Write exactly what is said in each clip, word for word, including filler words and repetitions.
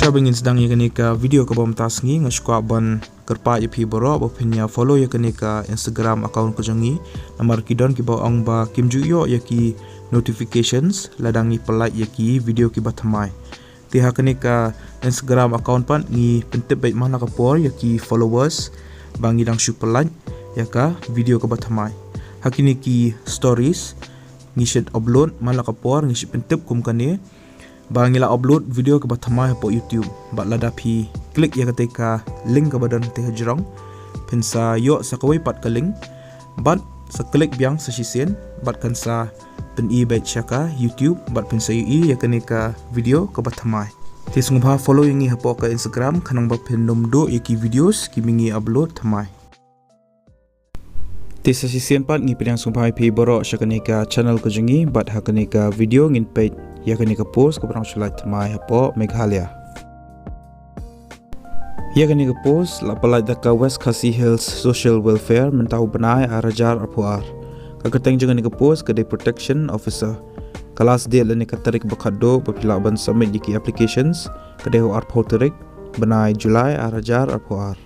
Haba ngin sdang ïa kane ka video kaba mynta sngi, nga sngewkwah ban kyrpad ïa phi baroh ba phin ïa follow ïa kane ka Instagram account ka jong ngi. Namar ki don kiba ong ba kim ju ïoh ïa ki notifications lada ngi pynlait ïa ki video kiba thymmai. Te ha kane ka Instagram account pat ngi pyntip beit man la ka por ïa ki followers ba ngi dang shu pynlait ïa ka video kaba thymmai. Ha kine ki stories ngi shu upload man la ka por, ngi shu pyntip kum kane ba ngi la upload video kaba thymmai hapoh YouTube. Bad lada phi click ïa kata ka link kaba don te hajrong, phin sa ïoh sa kawei pat ka link. Bad sa click biang sa shisien, bad kan sa pyni beit sha ka YouTube, bad phin sa ïohi ïa kane ka video kaba thymmai. Te sngewbha follow ïa ngi hapoh ka Instagram, khnang ba phin ym duh ïa ki videos kiba ngi upload thymmai. Te sa shisien pat ngi pdiang sngewbha ïa phi baroh sha kane ka channel ka jong ngi, bad ha kane ka video ngin peit ïa kane ka post kaba dang shu lait thymmai hapoh Meghalaya. Ïa kane ka post la pynlait da ka West Khasi Hills Social Welfare mynta u bnai ar hajar arphew ar. Ka kyrteng jong kane ka post ka dei Protection Officer. Ka last date lane ka tarik ba khatduh ba phi lah ban submit ïa ki applications ka dei ha u arphew tarik bnai July ar hajar arphew ar.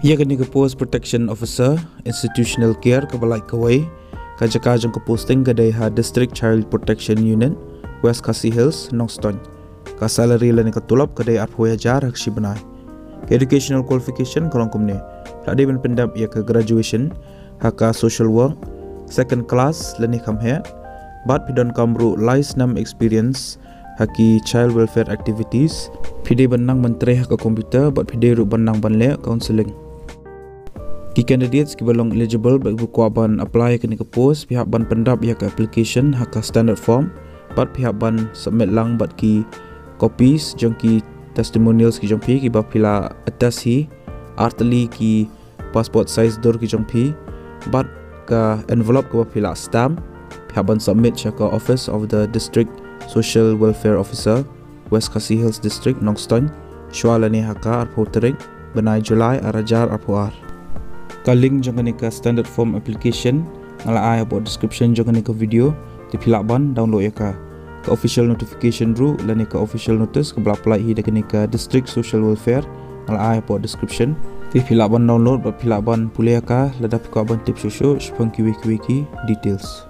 Ïa kane ka post Protection Officer, Institutional Care kaba lait kawei. Ka jaka jong ka posting ka dei ha District Child Protection Unit, West Khasi Hills, Nongstoiñ. Ka salary lane ka tulop ka dei arphew hajar ha ka shi bnai. Ka educational qualification ka long kumne: phi la dei ban pyndep ïa ka graduation ha ka social work, second class lane kham heh, bad phi donkam ruh lai snem experience ha ki child welfare activities. Phi dei ban nang ban trei ha ka computer bad phi dei ruh ban nang ban leh counselling. Ki candidates kiba long eligible bad kiba kwah ban apply ïa kane ka post, phi hap ban pyndep ïa ka application ha ka standard form, bad phi hap ban submit lang bad ki copies jong ki testimonials ki jong phi kiba phi la attest hi, ar tylli ki passport size dur ki jong phi, bad ka envelope kaba phi la stamp. Phi hap ban submit sha ka Office of the District Social Welfare Officer, West Khasi Hills District, Nongstoiñ, shwa lane ha ka arphew tarik bnai July ar hajar arphew ar. Ka link jong kane ka standard form application nga la ai hapoh description jong kane ka video, te phi lah ban download ïa ka. Ka official notification ruh lane ka official notice kaba la pynlait hi da kane ka District Social Welfare nga la ai hapoh description. Te phi lah ban download bad phi lah ban pule ïa ka lada phi kwah ban tip shuh shuh shaphang kiwei kiwei ki details.